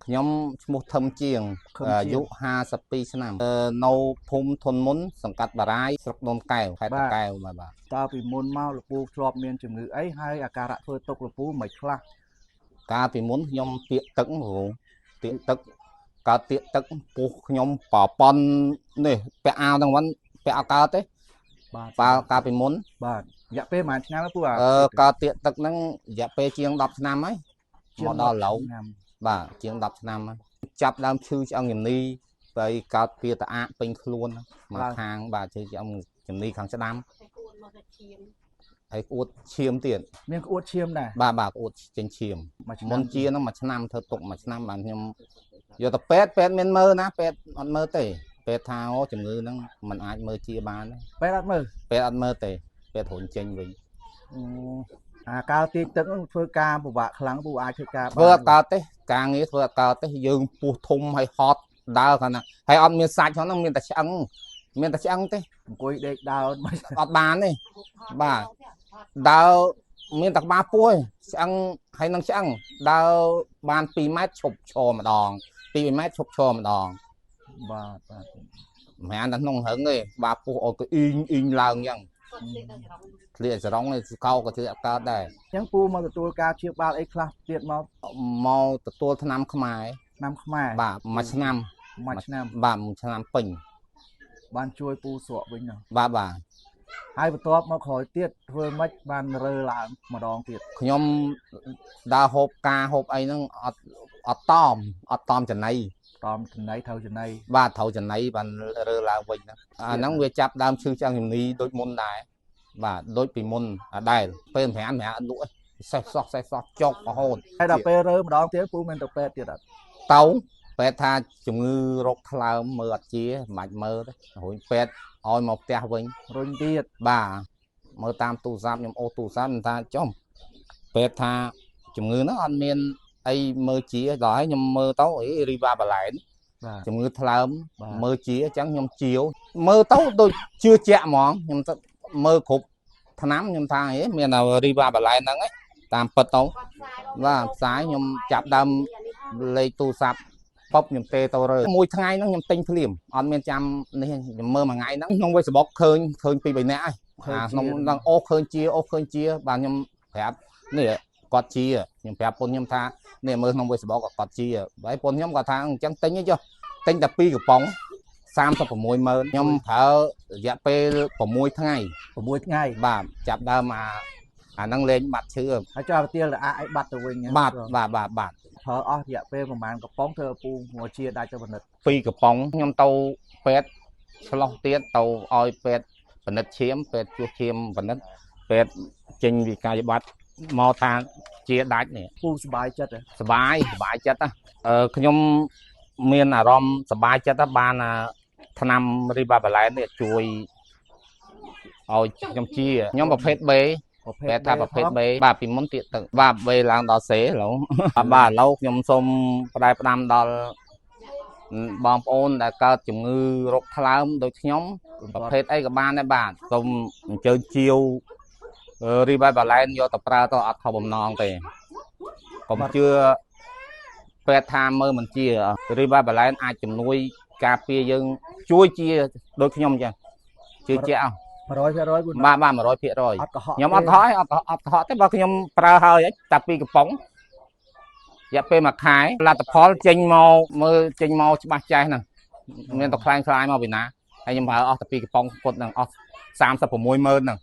ខ្ញុំឈ្មោះធឹមជាង ធឹមជាង អាយុ52ឆ្នាំនៅភូមិធនមុនសង្កាត់បារាយស្រុកដូនកែវខេត្តតាកែវបាទបាទ តើពីមុនមកលោកពូធ្លាប់មានជំងឺអីហើយអាការៈធ្វើទុកលោកពូមិនខ្លះ កាលពីមុនខ្ញុំទៀកទឹករងទៀកទឹកកើតទៀកទឹកពោះខ្ញុំប្រប៉ុននេះពាក់អាវទាំងវ៉ាន់ពាក់អត់កើតទេ បាទ បើកាលពីមុន បាទរយៈពេលប្រហែលឆ្នាំហើយពូអា កើតទៀកទឹកហ្នឹងរយៈពេលជាង10ឆ្នាំហើយ ជាង មកដល់ឥឡូវ 10ឆ្នាំ បាទជាង10ឆ្នាំហើយចាប់ដើមឈឺឆ្អឹងជំនីទៅកើតពីតាអាកពេញខ្លួនមកខាងបាទឈឺឆ្អឹងជំនីខាងស្ដាំហើយក្អួតឈាមទៀត មានក្អួតឈាមដែរ បាទបាទក្អួតចេញឈាម មួយឆ្នាំ មុនជាហ្នឹងមួយឆ្នាំធ្វើទុកមួយឆ្នាំបាទខ្ញុំយកទៅពេទ្យពេទ្យមានមើលណាពេទ្យអត់មើលទេពេទ្យថាអូជំងឺហ្នឹងมันអាចមើលជាបានទេ ពេទ្យអត់មើល ពេទ្យអត់មើលទេពេទ្យរុញចេញវិញ អូអាកាលទាចទឹកហ្នឹងធ្វើការពិបាកខ្លាំងពូអាចធ្វើការ ធ្វើអត់កើតទេការងារធ្វើអត់កើតទេយើងពោះធំហើយហត់ដើរខាងណាហើយអត់មានសាច់ហ្នឹងមានតែឆ្អឹងមានតែឆ្អឹងទេ អង្គុយដេកដើរមិន អត់បានទេបាទដើរមានតែក្បាលពោះឯងឆ្អឹងហើយនឹងឆ្អឹងដើរបាន2ម៉ែត្រឈប់ឈរម្ដង2ម៉ែត្រឈប់ឈរម្ដង បាទបាទ មិនមែនតែក្នុងរឹងទេក្បាលពោះឲ្យក៏អ៊ីងអ៊ីងឡើងអញ្ចឹងធ្លាក់សរងឯងកោក៏ធ្លាក់អត់កើតដែរ អញ្ចឹងពូមកទទួលការព្យាបាលអីខ្លះទៀតមក មកទទួលថ្នាំខ្មែរ ឆ្នាំខ្មែរ បាទមួយឆ្នាំ មួយឆ្នាំ បាទមួយឆ្នាំពេញ បានជួយពូស្រកវិញហ្នឹង បាទបាទ ហើយបន្ទាប់មកក្រោយទៀតធ្វើម៉េចបានរើឡើងម្ដងទៀត ខ្ញុំដើរហូបការហូបអីហ្នឹងអត់អត់តមអត់តមចំណី តមចំណីត្រូវចំណី បាទត្រូវចំណីបានរើឡើងវិញហ្នឹងអាហ្នឹងវាចាប់ដើមឈឺឆ្អឹងជំនីដូចមុនដែរបាទដូចពីមុនអាដែលពេលប្រាំប្រាំអត់លក់ទេសេះសោះសេះសោះចុករហូត ហើយដល់ពេលរើម្ដងទៀតពូមានទៅពេទ្យទៀតអត់ ទៅពេទ្យថាជំងឺរោគថ្លើមមើលអត់ជាមិនបាច់មើលទេរួញពេទ្យឲ្យមកផ្ទះវិញ រុញទៀត បាទមើលតាមទូរស័ព្ទខ្ញុំអូសទូរស័ព្ទខ្ញុំថាចំពេទ្យថាជំងឺហ្នឹងអត់មានអីមើលជាដល់ហើយខ្ញុំមើលទៅអីរីវ៉ាបាឡែន បាទ ជំងឺថ្លើម បាទ មើលជាអញ្ចឹងខ្ញុំជាវមើលទៅដូចជឿជាក់ហ្មងខ្ញុំទៅមើលគ្រប់ឆ្នាំខ្ញុំថាអីមានតែរីវ៉ាបាឡែនហ្នឹងឯងតាមពិតទៅបាទផ្សាយខ្ញុំចាប់ដើមលេខទូរស័ព្ទប៉ុបខ្ញុំទេទៅរើមួយថ្ងៃហ្នឹងខ្ញុំទិញភ្លាមអត់មានចាំនេះខ្ញុំមើលមួយថ្ងៃហ្នឹងក្នុង Facebook ឃើញឃើញពីរបីនាក់ហើយអាក្នុងហ្នឹងអូឃើញជាអូឃើញជាបាទខ្ញុំប្រាប់នេះគាត់ជាខ្ញុំប្រាប់ពុនខ្ញុំថានេះមើលក្នុង Facebook ក៏គាត់ជាហើយពុនខ្ញុំគាត់ថាអញ្ចឹងទិញឯងចុះទិញតែ2កំប៉ុង36ម៉ឺនខ្ញុំប្រើរយៈពេល6ថ្ងៃ 6ថ្ងៃ បាទចាប់ដើមអាអាហ្នឹងលេងបាត់ឈឺ ហើយចុះប្រទាលអាអីបាត់ទៅវិញ បាទបាទបាទបាទ ប្រើអស់រយៈពេលប្រហែលកំប៉ុងធ្វើឲ្យពូមកជាដាច់ទៅពិនិត្យ ពីរកំប៉ុងខ្ញុំទៅពេទ្យឆ្លោះទៀតទៅឲ្យពេទ្យពិនិត្យឈាមពេទ្យជួសឈាមពិនិត្យពេទ្យចេញវិកាយប័ត្រមកថាជាដាច់នេះ ពូសប្បាយចិត្តហ៎ សបាយសបាយចិត្តណាខ្ញុំមានអារម្មណ៍សបាយចិត្តណាបានអាថ្នាំរីបាបាឡែននេះជួយឲ្យខ្ញុំជាខ្ញុំប្រភេទ B ប្រភេទ ពេទ្យថាប្រភេទ B បាទពីមុនទៀតទៅបាទ B ឡើងដល់ C ឥឡូវបាទឥឡូវខ្ញុំសូមផ្ដែផ្ដាំដល់បងប្អូនដែលកើតជំងឺរោគថ្លើមដូចខ្ញុំប្រភេទអីក៏បានដែរបាទសូមអញ្ជើញជាវរីបាបាឡែនយកទៅប្រើទៅអត់ខុសបំណងទេកុំជឿពេទ្យថាមើលមិនជារីបាបាឡែនអាចជំនួយការពារយើងជួយជាដូចខ្ញុំអញ្ចឹងជឿជាក់ 100%ពូ បាទបាទ100% អត់កុហក ខ្ញុំអត់កុហកទេអត់កុហកអត់កុហកទេបើខ្ញុំប្រើហើយតែពីរកំប៉ុងរយៈពេលមួយខែលទ្ធផលចេញមកមើលចេញមកច្បាស់ចែសហ្នឹងមានតែខ្លាញ់ខ្លាយមកពីណាហើយខ្ញុំប្រើអស់តែពីរកំប៉ុងគាត់ហ្នឹងអស់36ម៉ឺនហ្នឹង